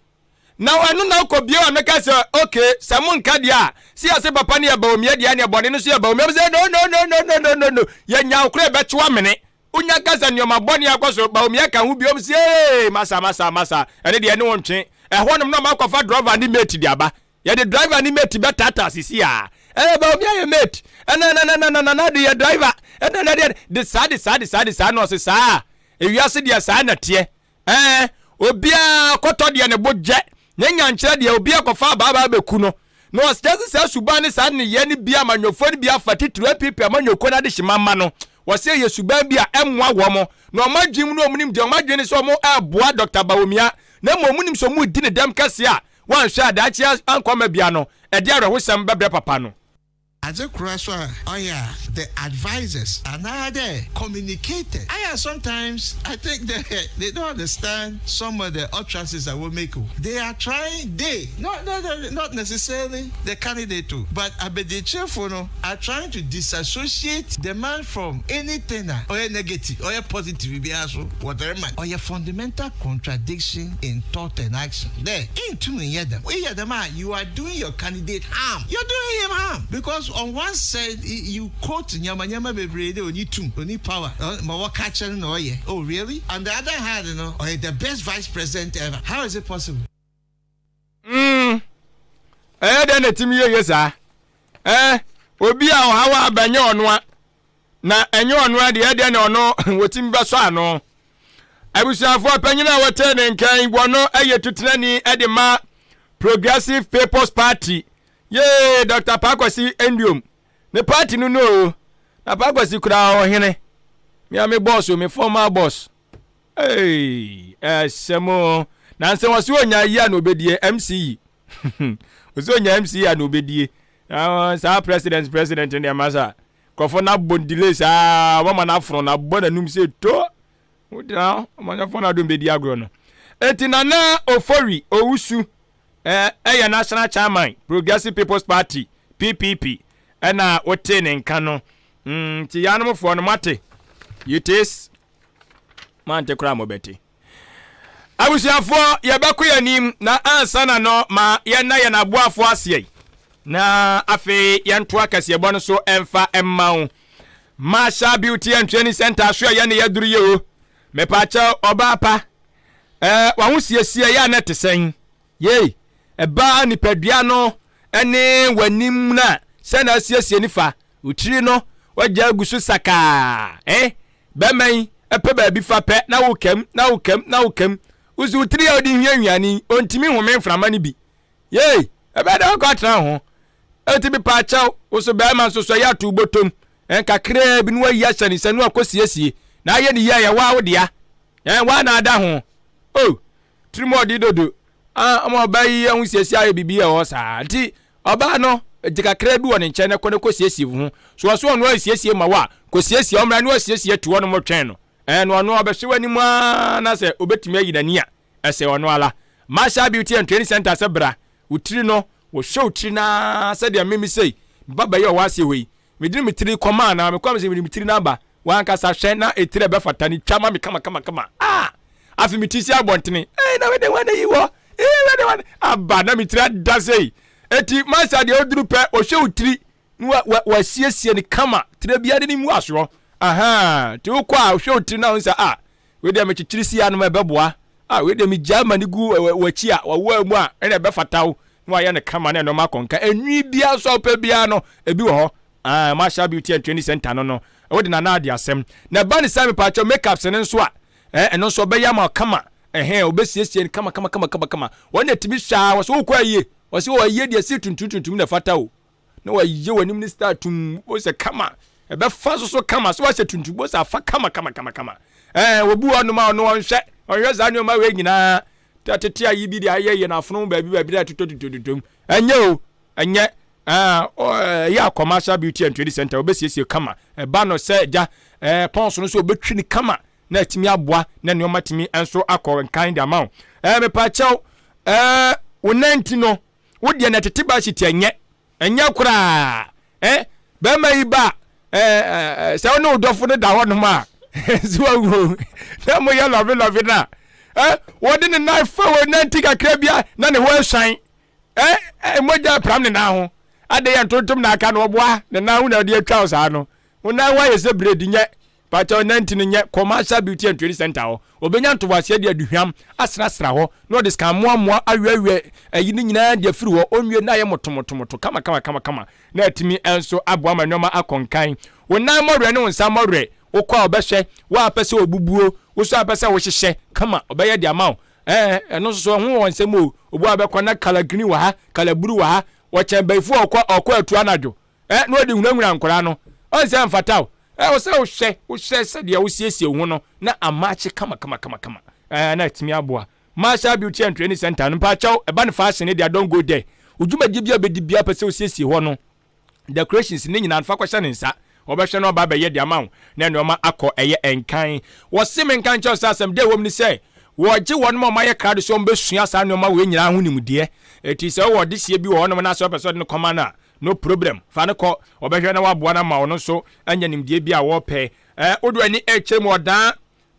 Na ɛno na wokɔ bio a mɛka sɛ, okay, sɛ monka deɛ a, si ase papa no yɛ Bawumia deɛ ne bɔne no nso yɛ Bawumia. Mo sɛ, no, no, no, no, no, no, no, no. Yɛnya wo koraa ɛbɛkye w'amene. Wonya ka sɛ nneɛma bɔne akɔ so, Bawumia ka ho biom sɛ, ee, masa, masa, masa, ɛno deɛ ɛne wo ntwe. Ɛhɔnom na ɔmakɔfa drɔva ne mate de aba. Yɛde driver ne mate bɛtaataa sisi a. Ɛɛ Bawumia yɛ mate. Ɛna na na na na na de yɛ driver. Ɛna na deɛ de saa de saa de saa de saa na ɔse saa. Ewiase deɛ saa na teɛ. Ɛɛ obiara kɔtɔ deɛ ne bo gyɛ. Ne nyankyerɛ deɛ obiara kɔfa abaabaa bɛku no. Na ɔsɛ sɛ saa suban ne saa nneyɛɛ no bi amanyɔfoɔ no bi afa titiriw NPP amanyɔkuo no adehyema mma no. Wɔsɛ ɛyɛ suban bi a ɛmmoa wɔn. Na wɔn adwene mu no wɔn nim deɛ wɔn adwene ne sɛ wɔn ɛreboa Dr. Bawumia. Na mmom wɔn nim sɛ wɔn redi ne dɛm kɛseɛ a Woanhwɛ a daakye ankɔma bia no, ɛde awerɛhosɛm bɛbrɛ papa no. Adze kor so a ɔyɛ a the advisers anaa dɛ communicators ayɛ a sometimes I think dɛ they don't understand some of the utterances a wɔ make o they are trying they not not not necessarily the candidate o but abadziekyirfo no are trying to disassociate the man from anything a ɔyɛ negative ɔyɛ positive biara so wɔ dɛm man ɔyɛ fundamental contradiction in thought and action. Dɛ inntum nnyɛ dɛm. Eyɛ dɛm a, you are doing your candidate harm. You're doing him harm because on one side you quote ndzɛmba ndzɛmba beberee dɛ onnyi tum, onnyi power, ma wɔka kyerɛ no na ɔyɛ. Oh really? On the other hand no, ɔyɛ the best vice president ever. How is it possible? Mm, ɛyɛ dɛn na ɛtumi yɛ yie saa? Eh, obi a ɔhaw aba nyɛ ɔno a, na ɛnyɛ ɔno a deɛ ɛdeɛ na ɔno wɔtumi bɛsɔ ano. Abusuafoɔ panyin a wɔte ne nkan wɔno yɛ tutenani de ma Progressive People's Party. Yee, Dr. Pakwasi Nduom. Ne party no no o. Na Pakwasi koraa ɔhene. Me a me boss o, me former boss. Hey, ɛsɛm o. Na nsɛ wɔse onya yi a na obedie MC yi. Wɔse onya MC a na obedie. Saa president president ne masa. Nkurɔfoɔ no abɔ delay saa wɔma no afono no abɔ n'anum sɛ to wogyina hɔ ɔmanyɛfoɔ no adom bɛdi agorɔ no. Enti Nana Ofori Owusu ɛyɛ National Chairman Progressive People's Party PPP ɛna wotee ne nka no. Mm, nti yanomfoɔ no moate. It is moante koraa mobɛte. Abusuafoɔ, yɛbɛkɔ yɛn anim na ansa na no ma yɛnna yɛn aboafoɔ aseɛ na afei yɛnto akɛseɛbɔ no so ɛmfa mma wo. Marshall Beauty and Training Center so ɛyɛ ne yɛduru yɛ o. Mepaakyɛw ɔbaa pa, ɛɛ w'ahosiesie yɛ a na ɛte sɛn? Yei, ɛbaa nipadua no ne w'anim no a sɛ na asiesie ne fa, wo tiri no wagya agu so sakaa, eh? Bɛrima yi pɛ baabi fa pɛ na wokam na wokam na wokam. Wosi wo tiri a wode hwiahwia ni, ontumi nhome mframa no bi. Yei, ɛbɛyɛ dɛ wakɔ atena ho. Enti mepa kyɛw, wo so bɛrima nso so ɛyɛ ato botom. Nkakraa bi na wayi ahyɛ ne nsa na wakɔsiesie. Na ayɛ ne yie a ɛyɛ waa wo dea. Ɛn, waa na ada ho. Oh, tirim ɔde dodo. Ah, ama ɔbaa yi ahosiesie ayɛ biribi a ɛwɔ saa. Nti, Ɔbaa no gye kakra bi wɔ ne nkyɛn na kɔ na kɔsiesie wo ho. So ɔso ɔno ansiesie ma wo a, kɔsiesie, ɔmmra na wasiesie atu hɔnom retwɛn no. Ɛɛ, na ɔno ɔbɛhwɛ w'anim ara na sɛ ɔbɛtumi ayi n'ani a, ɛsɛ ɔno ara. Marshall Beauty and Training Center sɛ bra, wo tiri no, wɔhwɛ wo tiri no ara sɛdeɛ me me sei, me ba bɛyɛ ɔwɔ aseɛ hɔ yi, mede me tiri kɔmaa no a, mekɔa me sɛ mede me tiri no aba, w'ankasa hwɛ na etiri a ɛbɛfata no twa ma me kama kama kama. Ah! Afei me ti si abɔntene. Ee, na wede wane yi wɔ. Ee, wede wane. Aba na me tiri ada sei. Eti masa deɛ oduru pɛ, ɔhwɛ wo tiri na wa wa wasiesie no kama. Tire biara ne mu asoɔ. Aha, nti wokɔ a ɔhwɛ wo tiri na wo nsa a, wei deɛ mekyekyere si anom ɛbɛboa. A wei deɛ megyaa ma ne gu w'akyi a, wɔwɔ mu a, ɛna ɛbɛfata wo. Na wayɛ no kama na ɛnɔma akɔnka. Enwi biara nso a wopɛ biara no, ebi wɔ hɔ. Ah, Marshall Beauty and Training Center no no, wode nana ade asɛm. Na ɛba ne sɛ mepaakyɛw makeups no nso a, eh, ɛno nso ɔbɛyɛ ama kama. Ɛhɛn, ɔbɛsiesie no kama kama kama kama kama. Wɔn na ɛtumi hwɛ a, wɔsɛ wokɔ ayie. Wɔsɛ wɔ ayie deɛ si tuntum tuntum na ɛfata o. Na wɔayɛ w'anim ne star tum, bo sɛ kama. Ɛbɛfa nso so kama, so wahyɛ tuntum, bo sɛ afa kama kama kama kama. Eh, wɔbu hɔ nom a ɔno ɔnhwɛ, ɔnhwɛ saa nneɛma wei nyinaa. Tete ayi bi de ayɛ yɛ n'afono baabi baabi na ɛtotɔ totɔ totom. Ɛnyɛ o, ɛnyɛ. Ɛyɛ a Commercial Beauty and Trade Center wɔbɛsiesie kama. Ɛba no sɛ gya ɛɛ pɔn so no nso wɔbɛtwi no kama na atumi aboa na nneɛma atumi nso akɔ nkan de ama wo. Ɛɛ mepaakyɛw ɛɛ wo nan ti no wo deɛ na ɛtete bahyit ɛnyɛ ɛnyɛ koraa ɛɛ bɛrima yi ba ɛɛ sɛ wo ne wo dɔfo no da hɔnom a so wawu na moyɛ lɔve lɔve no a ɛɛ wɔde ne nan fa wɔ nan ti kakra bia na ne ho asuan. Ɛ ɛ mogya pram ne nan ho. Adɛn yɛ ntontom na aka no ɔboa ne nan ho na ɔde atwa wo saa no. Wo nan ho ayɛ sɛ biredi nyɛ. Pakyɛw nanti no nyɛ Commercial Beauty and Trade Center hɔ. Ɔbɛnya ntoboaseɛ de aduhwam asrasra hɔ na ɔde sika mmoammoa awɛwɛ ayi ne nyinaa de afiri hɔ. Ɔnwie na ayɛ motomotomoto kama kama kama kama na atumi nso aboa ma nneɛma akɔ nkan. Wo nan mmɔwerɛ ne wo nsa mmɔwerɛ wokɔ a ɔbɛhwɛ. Wo a wopɛ sɛ ɔbubuo, wo nso a wopɛ sɛ wohyehyɛ kama ɔbɛyɛ de ama wo. Ɛɛ, ɛno nso so ɛho wɔ nsɛm o. Obi a ɔbɛkɔ na kala green wɔ ha, kala blue wɔ ha. Wɔkyɛn bayifo a ɔkɔ ɔkɔ atu anadwo. Ɛɛ, na ɔde hunahuna nkwadaa no. Ɔn sɛ ɛmfata o. Ɛɛ, wɔ sɛ wohwɛ, wohwɛ sɛdeɛ wosiesie wo ho no na amaakye kama kama kama kama. Ɛɛ, na atumi aboa. Marshall Beauty and Training Center no, mpakyɛw, ɛba no fashion ne deɛ, don't go there. Wo dwumadie bi a wobɛdi biara wopɛ sɛ wosiesie hɔ no, decorations ne nyinaa no fa kɔhyɛ ne nsa ɔbɛhwɛ na ɔba abɛyɛ de ama wo na nneɛma akɔ ɛyɛ nkan. Wɔse menka nkyerɛ wo sɛ asɛm deɛ ɛwɔ mu ne sɛ wɔgye wɔn ma wɔayɛ krado sɛ wɔbɛsua saa nneɛma wei nyinaa ho nimdeɛ. Eti sɛ wowɔ ɔdehyeɛ bi wɔ hɔnom na sɛ wopɛ sɛ ɔde no kɔma no a, no problem, fa no kɔ. Ɔbɛhwɛ na waboa no ama ɔno nso anya nimdeɛ bi a wɔpɛ. Ɛ wode w'ani rekyerɛ mu ɔdan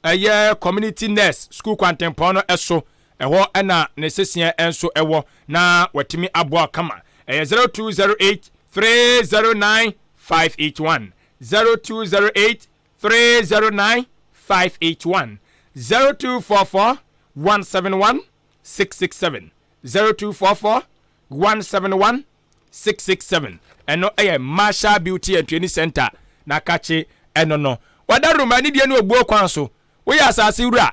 Ɛyɛ Community Nurse Sukuu Kwantempɔn no so, ɛhɔ na ne seseɛ nso wɔ na watumi aboa wo kama. Ɛyɛ 0208 309 581, 0208 309 581, 0244 171 667, 0244 171 667 ɛno yɛ Marshall Beauty and Training Center na kakye ɛno no. Wada Roma anidie ne obuo kwan so. Woyɛ asase wura.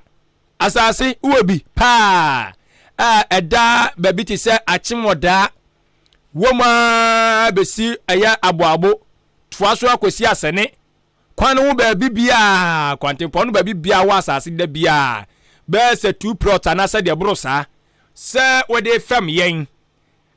Asase wowɔ bi paa a ɛda baabi te sɛ Akyem Ɔdaa wɔ mu ara bɛsi ɛyɛ Aboabo toa so akɔsi Asɛne kwan no ho baabi biara, kwantempɔn no baabi biara wɔ asase da biara bɛyɛ sɛ two plots anaasɛ deɛ ɛboro saa sɛ wode fam yɛn.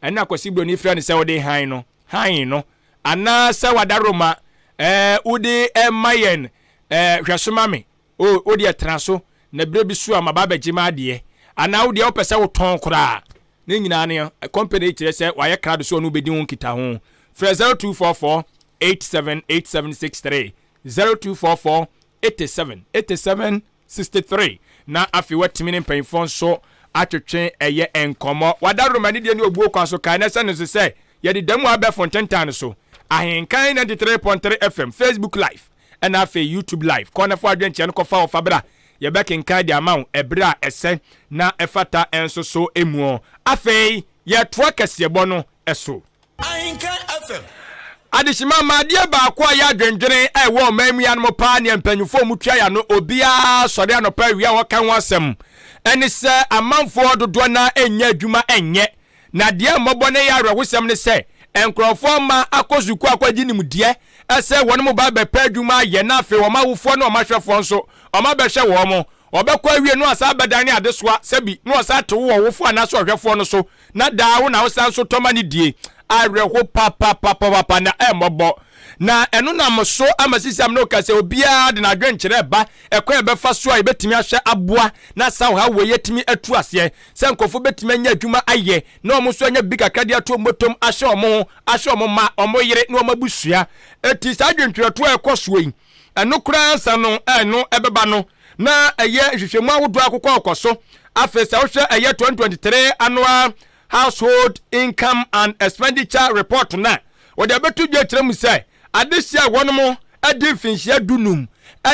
Ɛno na Kwasi Broni frɛ no sɛ wode hann no, hann no, anaa sɛ w'adaworoma, ɛɛ, wode rema yɛn, ɛɛ, hwɛ so ma me, o, wo deɛ tena so, na berɛ bi so a maba abɛgye m'adeɛ, anaa wo deɛ wopɛ sɛ wotɔn koraa. Ne nyinaa no, company yi kyerɛ sɛ wayɛ krado sɛ ɔne wo bɛdi ho nkitaho. Frɛ 0244 87 8763, 0244 87 87 63 na afei watumi ne mpanyimfoɔ nso atwetwe ɛyɛ nkɔmmɔ. Wada Roma anidie ne obuo kwan so kae na ɛsɛ no nso sɛ yɛde da mu abɛɛfo ntentan no so. Ahenkan 93.3 FM, Facebook Live ɛna afei YouTube Live. Kɔ na fa w'adwenkyerɛ no kɔfa hɔ fa bra. Yɛbɛkenkan de ama wo ɛberɛ a ɛsɛ na ɛfata nso so muo. Afei yɛtoa kaseɛbɔ no so. Ahenkan FM. Adehyema ma adeɛ baako a ɛyɛ adwendwene a ɛwɔ ɔman mu yi anom paa nea mpanyinfoɔ a wɔtua yɛn ano obiara sɔre anɔpa awia a wɔka ho asɛm ɛne sɛ amanfoɔ dodoɔ no ara nnya adwuma nyɛ. Na deɛ mmɔbɔ na ɛyɛ awerɛhosɛm ne sɛ nkurɔfoɔ mma akɔ sukuu akɔgye nimdeɛ sɛ wɔn mo ba bɛpɛ adwuma ayɛ na afei wɔn awofoɔ ne wɔn ahwɛfoɔ nso wɔn abɛhwɛ wɔn. Wɔbɛkɔ awie na wɔasan abɛdan ne adesoa sɛbi na wɔsan te wo ɔwofo anaasɛ ɔhwɛfoɔ no so na daa wo na wosan nso tɔ ma no die. Awerɛho papapapapa na ɛmmɔbɔ. Na ɛno nam so ama sisi a me ne wo kasa yi obiara de n'adwenkyerɛ reba ɛkwan a yɛbɛfa so a yɛbɛtumi ahwɛ aboa na saa ɔhaw wei atumi atu aseɛ sɛ nkurɔfoɔ bɛtumi anya adwuma ayɛ na wɔn nso anya biribi kakra de ato wɔn bɔtɔm ahwɛ wɔn ho, ahwɛ wɔn mma, wɔn yere ne wɔn abusua. Enti saa adwentwerɛtoɔ a ɛkɔ soɔ yi, ɛno koraa ansa no ɛno ɛbɛba no. Na ɛyɛ nhwehwɛmu ahodoɔ akokɔ kɔ so. Afei sɛ wohwɛ ɛyɛ 2023 Annual Household Income and Expenditure Report no a, wɔde abɛto dwa kyerɛ mu sɛ adehyeɛ a wɔnom adi mfinhyia 15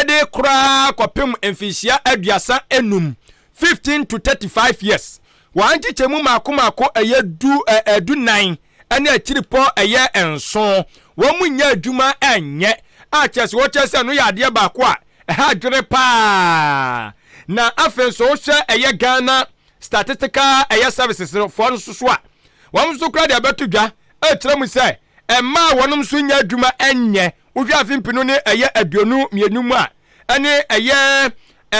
de koraa kɔpem mfinhyia 35, 15 to 35 years, wɔn nkyekyɛmu mmaako mmaako ɛyɛ du ɛ 14 ne akyiripɔ ɛyɛ nson, wɔn mu nyɛ adwuma nyɛ a kyerɛ sɛ wɔkyerɛ sɛ ɛno yɛ adeɛ baako a ɛha adwene paa. Na afei nso wohwɛ ɛyɛ Ghana Statistical ɛyɛ Services foɔ no nso so a, wɔn nso koraa de abɛto dwa ɛkyerɛ mu sɛ mmaa a wɔn nso nyɛ adwuma nyɛ, wohwɛ afe mpenu ne ɛyɛ 22 mu a, ɛne ɛyɛ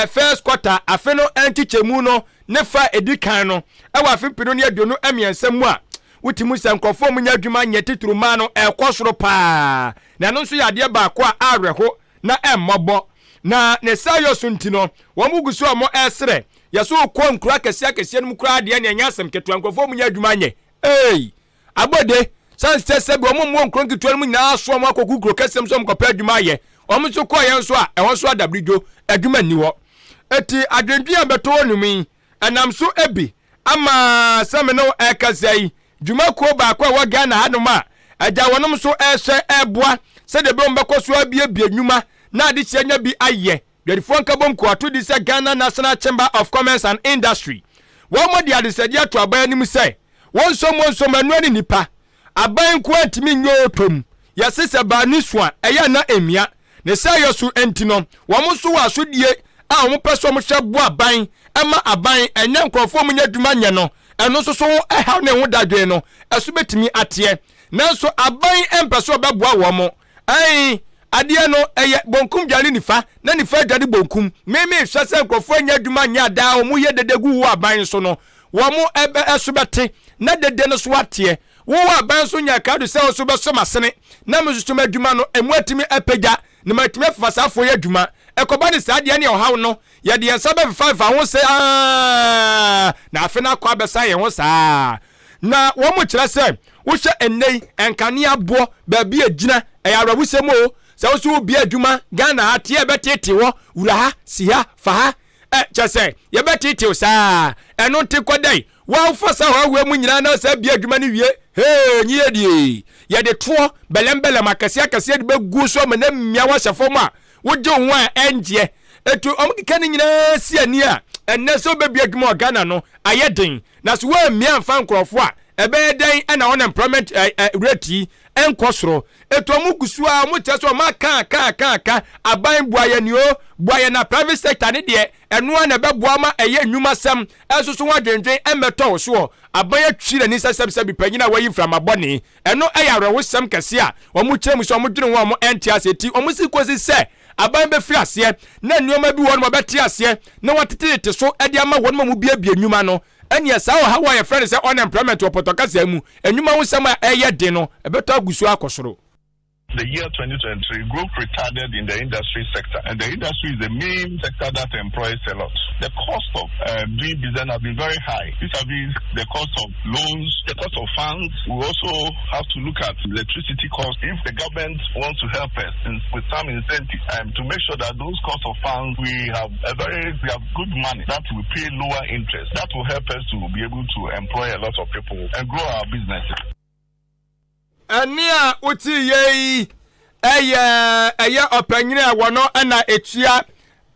first quarter afe no nkyekyɛmu no ne fa a ɛdi kan no ɛwɔ afe 2023 mu a, wote mu sɛ nkurɔfoɔ a wɔnya adwuma nyɛ titiriw mmaa no ɛrekɔ soro paa, na ɛno nso yɛ adeɛ baako a awerɛho na ɛmmɔbɔ. Na ne saa yɔ so nti no, wɔn gu so a wɔresrɛ yɛ so rekɔ nkuro akɛseɛ akɛseɛ no mu koraa deɛ, ɛnneɛ ɛnyɛ asɛm ketewa, nkurɔfoɔ a wɔnya adwuma nyɛ. Ei! Abɔde, sane sɛ sɛbi wɔn mmoa nkuro nketewa no mu nyinaa asoa wɔn akɔgu kuro kɛseɛ mu sɛ wɔnkɔpɛ adwuma ayɛ. Wɔn nso kɔɔ yɛn nso a, ɛhɔ nso adabridwo, adwuma nni hɔ. Eti adwendwen a bɛtɔ hɔ nom yi, ɛnam so bi ama sɛ me ne wo ɛrekasa yi, dwumakuo baako a ɛwɔ Ghana hanom a agya wɔnom nso ɛrehwɛ ɛreboa sɛdeɛ ɛbɛyɛ wɔbɛkɔ so abiebie nnwuma na adehyeɛ anya bi ayɛ. Dwadifoɔ Nkabom Kuo ato din sɛ Ghana National Chamber of Commerce and Industry. Wɔde adesrɛdeɛ ato aban anim sɛ wɔnsom wɔnsom ɛnoa ne nnipa. Aban nko ara ntumi nyɛ ɔtɔ mu. Yɛse sɛ baanu so a, ɛyɛ a na ɛmia. Ne saa yɔ so nti no, wɔn nso wɔ asodie a wɔpɛ sɛ wɔhwɛ boa aban ma aban ɛnyɛ nkurɔfoɔ a wɔnya adwuma nyɛ no, ɛno nso so ho haw ne ho dadwen no, ɛso bɛtumi ateɛ. Nanso aban mpɛ sɛ ɔbɛboa wɔn. Ae, adeɛ no, ɛyɛ bonkum dware nifa, na nifa dware bonkum. Me mehwɛ sɛ nkurɔfoɔ anya adwuma nyɛ a daa wɔyɛ dede gu wo aban so no, wɔn ɛbɛ ɛso bɛte, na dede no so ateɛ. Wo wɔ aban so nyɛ krado sɛ wo nso wobɛsɔ m'asene, na me nso so m'adwuma no, emu atumi apagya, na matumi afefa saa afoɔ yi adwuma. Ɛkɔba ne saa deɛ ne ɔhaw no, yɛde yɛn nsa bɛfefafefa ho sɛ aa, na afe no akɔ abɛsan yɛn ho saa. Na wɔkyerɛ sɛ, wohwɛ ɛnnɛ yi, nkanea boɔ, baabi a ɛgyina, ɛyɛ awerɛhosɛm o. Sɛ wo nso wobie adwuma Ghana ha, teɛ bɛteetee hɔ, wura ha, si ha, fa ha, ɛ, kyerɛ sɛ, yɛbɛteetee wo saa. Ɛno nte kɔ dɛn? Wo a wofa saa ɔhaw wei mu nyinaa na sɛ bie adwuma no wie, hee, nye yɛ die. Yɛde toɔ, bɛlɛmbɛlɛm akɛseɛ akɛseɛ de bɛgu so ama no amia wo ahyɛ fam a, wogye wo ho a ɛngyeɛ. Ɛtu wɔn keka ne nyinaa si ani a, ɛnnɛ sɛ wobɛbie adwuma wɔ Ghana no, ayɛ den. Na sɛ woammia amfa nkurɔfoɔ a, ɛbɛyɛ dɛn na unemployment rate yi nkɔ soro? Etu wɔn gu so ara, wɔn kyerɛ sɛ wɔn aka aka aka aka, aban boa yɛn o, boa yɛn na private sector ne deɛ, ɛno ara na ɛbɛboa ma ɛyɛ nnwumasɛm nso so ho adwendwen mmɛtɔ wo soɔ. Aban atwi n'ani sɛ sɛbsɛbi panyin a wayi mframa bɔne. Ɛno yɛ awerɛhosɛm kɛse a wɔkyerɛ mu sɛ wɔdwene ho a wɔnte aseɛ nti wɔsi kɔsi sɛ aban bɛfiri aseɛ na nneɛma bi wɔ hɔ nom wɔbɛte aseɛ na wɔatetetete so de ama wɔn a wɔbuebue nnwuma no. Ɛnneɛ saa ɔhaw a yɛfrɛ no sɛ unemployment wɔ pɔtɔ kasa mu, nnwuma ho nsɛm a ɛreyɛ den no, ɛbɛtɔ agu so akɔ soro. The year 2023, growth retarded in the industry sector, and the industry is the main sector that employs a lot. The cost of doing business has been very high vis-a-vis the cost of loans, the cost of funds. We also have to look at electricity costs. If the government wants to help us in, with some incentive to make sure that those cost of funds, we have a very, we have good money that we pay lower interest. That will help us to be able to employ a lot of people and grow our businesses. Ɛnne a woteeɛ yi yɛ ɛyɛ ɔpanyin a wɔno na ɛtua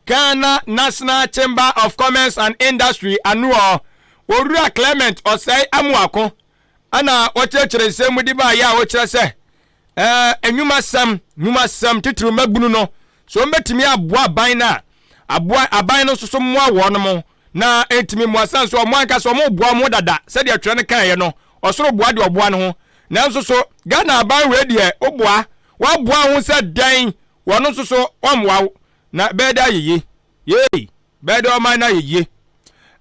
Ghana National Chamber of Commerce and Industry anoɔ, Owura Clement Osei Amoako na ɔkyerɛkyerɛ nsɛm mu de baeɛ a ɔkyerɛ sɛ ɛɛ nnwumasɛm nnwumasɛm titiriw mmabunu no so wɔbɛtumi aboa aban no a aboa aban no nso so mmoa wɔn mo na ɛntumi mmoa sane so wɔn ankasa wɔn boa wɔn dada sɛdeɛ twerɛ no kaeɛ no Ɔsoro boa deɛ ɔboa ne ho. Nanso so Ghana aban wei deɛ woboa? Woaboa wo ho sɛ dɛn? Wɔno nso so wɔmmoa wo. Na ɛbɛyɛ dɛ ayɛ yie. Yei! Bɛyɛ dɛ ɔman no ayɛ yie.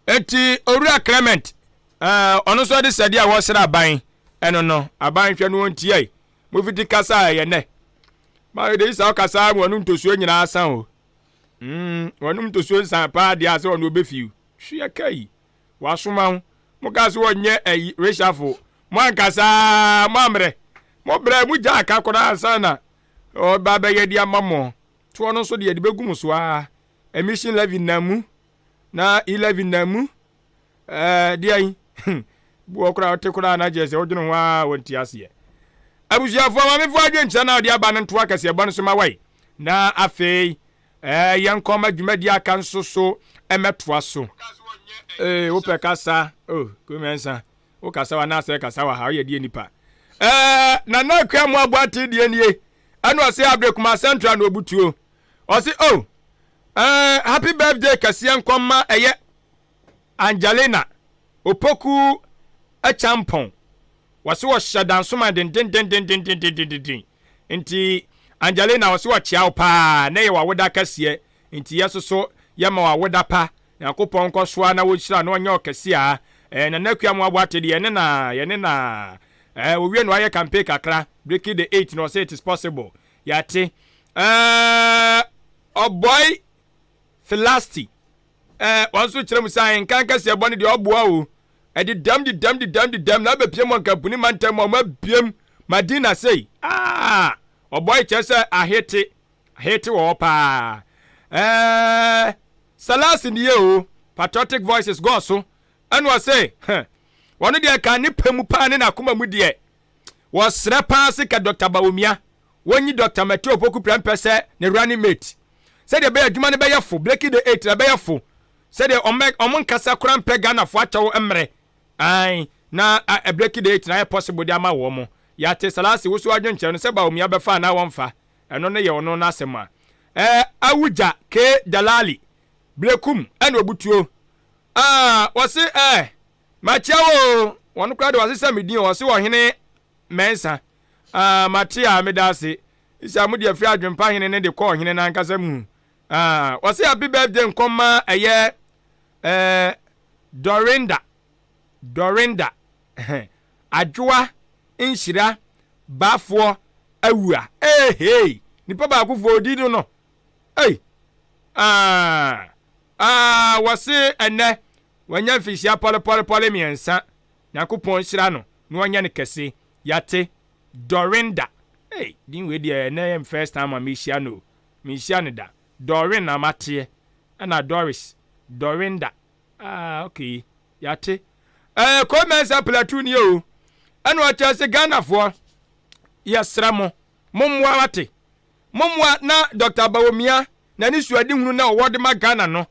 Enti Owura Clement, eh, ɔno nso de sɛdeɛ a wɔsrɛ aban ɛno no, aban hwɛ no ɔntiae. Mofiti kasa a ɛyɛ nɛ. Ma de yi saa ɔkasa ma wɔnom ntosuo nyinaa san o. Mm, wɔnom ntosuo nsan paa deɛ a sɛ ɔno ɔbɛfiw. Hweɛ kai. Wasoma wo. Mo kaa sɛ wɔnyɛ ayi reshuffle. Mo ankasa mo ammerɛ. Mo brɛ mo gya aka koraa ansa na ɔba bɛyɛ de ama mo. Toɔ no nso deɛ yɛde bɛgu mo so ara. Emission levy nam mu, na e-levy nam mu. Ɛɛ deɛ yi, boɔ koraa ɔte koraa na kyerɛ sɛ wodwene ho a wɔnte aseɛ. Abusuafoɔ, maamefoɔ adwenkyerɛ na ɔde aba no ntoa kɛseɛbɔ no so ma wɔi. Na afei ɛɛ yɛnkɔ ma dwumadi aka nso so mmɛtoa so. Ee, wopɛ kasa, oh, Kumɛnsa, wo kasa wa anaasɛ kasa wɔ ha, woyɛ deɛ nipa. Ɛɛ, Nana Akua mu aboate deɛ nie, ɛna ɔse Abre Kuma Central na obutuo. Ɔse, oh, ɛɛ, happy birthday kɛseɛ nkɔma ɛyɛ Angelina Opoku Acheampong, wɔse wɔhyɛ dansoman dendendendendendendenden nti Angelina wɔse wɔkyea wo paa nɛ yɛ w'awoda kɛseɛ nti yɛsoso yɛma wo awoda pa Nyankopɔn nkɔsoa na wɔnhyira na ɔnyɛ wo kɛse a eh, Nana Akua Amoah-Boateng deɛ yɛne na yɛne na eh, wɔwie na wayɛ campaign kakra breaking the eight na ɔse it is possible yɛate eh, ɔbɔe Philasti Eh, wɔn nso kyerɛ mu sɛ ahenkan kɛseɛ bɔ no deɛ ɔboa o. Ɛde dɛm de dɛm de dɛm de dɛm na abɛpiem wɔ nkampuni mantam mu a wɔn abiem Madina sei. Ah, ɔbɔe kyerɛ sɛ ahete, ahete wɔ hɔ paa. Eh, Salasi nie o, Patriotic Voices gɔɔ so. Ɛna ɔse, heh, wɔn deɛ ka ne pɛ mu paa ne n'akoma mu deɛ, wɔsrɛ paa se ka Dr. Bawumia wɔnyi Dɔkta Matthew Opoku Prempeh sɛ ne running mate sɛdeɛ ɛbɛyɛ adwuma no bɛyɛ fo, Blakey the Eight na ɛbɛyɛ fo sɛdeɛ wɔn wɔn nkasa koraa mpɛ Ghanafoɔ akyɛw mmerɛ ae na Blakey the Eight na ayɛ possible de ama wɔn. Yɛate Salasi wo so adwenkyerɛ no sɛ Bawumia bɛfa anaa wɔmfa ɛno no yɛ ɔno n'asɛm a ɛɛ Awugya K Dalali Blekum ɛna obutuo ah wɔse ɛɛ makyia wo o wɔn koraa de wɔasesa me din o wɔse ɔhene Mɛnsa Ah, mate a, meda ase. Isa, mo deɛ firi adwempa hene no de kɔ ɔhene no ankasa mu. Ah, wɔse happy birthday nkɔma ɛyɛ eh, Dorinda, Dorinda, Adwoa, Nhyira, Bafoɔ, Awua. Hey, hey, nipa baako foɔ odi no no. Hey, ah, ah, wɔse ɛnɛ, wanya mfinhyia pɔlepɔlepɔle mmiɛnsa. Nyankopɔn nhyira no na ɔnyɛ no kɛse. Yɛate. Dorinda. Ei, din wei deɛ ɛnɛ yɛ me first time a mehyia no o. Menhyia no da. Doreen na mateɛ. Ɛna Doris. Dorinda. Ah, okay. Yɛate. Ɛɛ, Kwame Mensah Plateau nie o. Ɛna ɔkyerɛ se Ghanafoɔ, yɛsrɛ mo, mommoa wate. Mommoa na Dr. Bawumia n'anisuadehunu na ɔwɔ de ma Ghana no,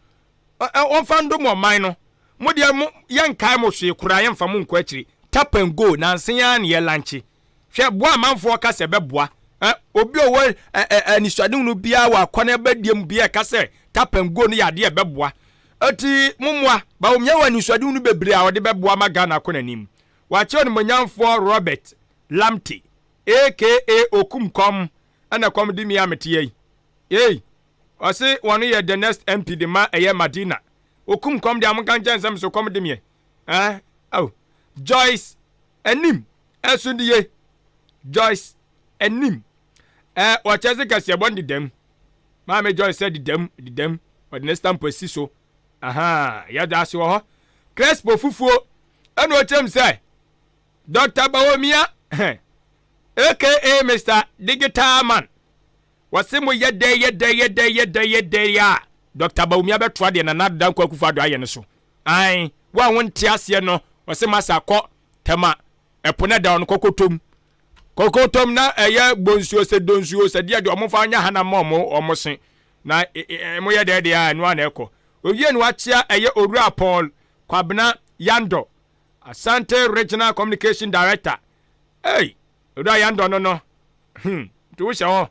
Ɔmfa ndom ɔman no. Mo deɛ mo yɛnkae mo hwee koraa yɛmfa mo nkɔ akyiri. Tap and go nansa yi ara na yɛ lanche. Hwɛ boa amanfoɔ ka sɛ ɛbɛboa. Ɛ obi a ɔwɔ ɛ ɛ anisoadehunu biara wɔ akwan abadie mu biara ɛka sɛ tap and go no yɛ adeɛ a ɛbɛboa. Eti mo mmoa. Bawumia wɔ anisoadehunu bebree a ɔde bɛboa ma Ghana akɔ n'anim. Wakyɛ onimuonyamfoɔ Robert Lamptey aka Okum Kɔm ɛna kɔm de mi a mete yi. Ei! Ɔse wɔno yɛ the next MP de ma ɛyɛ Madina. Okum kɔm deɛ monka nkyɛn sɛ meso kɔm de meɛ. Eh, oh. Joyce Anim ɛso die. Joyce Anim. Eh, wɔkyɛ se kɛseɛ bɔ no dedam. Maame Joyce sɛ dedam, dedam. Ɔde ne stamp asi so. Aha, yɛda ase wɔ hɔ. Crespo fufuo ɛna ɔkyerɛ m sɛ Dr. Bawumia aka Mr. Digital Man Wɔse mo yɛ dɛn yɛ dɛn yɛ dɛn yɛ dɛn yɛ dɛn a Doctor Bawumia bɛtoa deɛ Nana Addo Dankwa Akufo Addo ayɛ no so. Ae, wo a wonte aseɛ no, wɔse masa kɔ Tema, ɛpo no ɛda hɔ no kɔ kɔtɔm. Kɔ kɔtɔm na ɛyɛ bonsuo sɛ donsuo sɛ deɛ deɛ ɔmo fa nyɛ ha na ma ɔmo ɔmo se. Na e, e, e, mo yɛ dɛn deɛ a ɛno a na ɛkɔ. Owie no wakyea ɛyɛ Owura Paul Kwabena Yandɔ, Asante Regional Communication Director. Ei, Owura Yandɔ no no, Hmm, nti wohyɛ hɔ.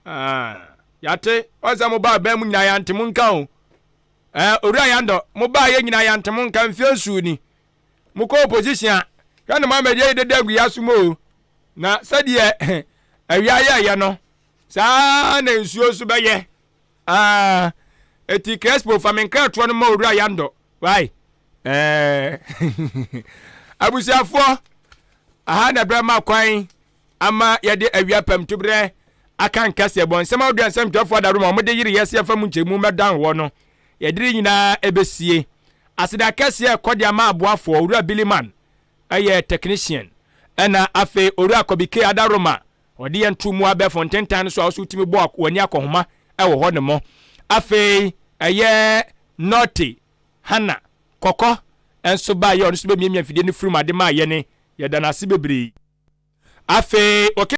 Ah, yate, ɔn sɛ mo baa bɛn mu nyinaa yɛante mo nka o. Eh, Owura Yandɔ, mo baa yɛ nyinaa yɛante mo nka mfeɛ nsuo ni. Mo kɔ opposition a, hwɛ no mo amɛdeɛ yɛ dede agu yɛ asom o. Na sɛdeɛ awia yɛɛyɛ no, saa na nsuo nso bɛyɛ. Ah, eti Crespo fa me nkratoɔ no ma Owura Yandɔ. Why? Eh, abusuafoɔ, aha na ɛbrɛ ma kwan ama yɛde awia pam tuberɛ aka nkɛseɛ bɔ nsɛm ahodoɔ a nsɛmtwerɛfoɔ adaworo ma wɔde yere yɛse yɛfa mu nkyɛmu mmɛdan wɔ no yɛde ne nyinaa ɛbɛsie aseda kɛseɛ ɛkɔ de ama aboafoɔ owura Billy Man ɛyɛ technician ɛna afei owura Kɔbi K Adaroma ɔde yɛn to mu abɛɛfo ntentan no so a ɔso tumi bɔ w'ani akɔhoma ɛwɔ hɔ ne mo afei. Ɛyɛ Norte Hana Kɔkɔ nso baeɛ, ɔno nso bɛmiamia mfidie no firim ade maa yɛne. Yɛda no ase bebree. Afei, wɔke.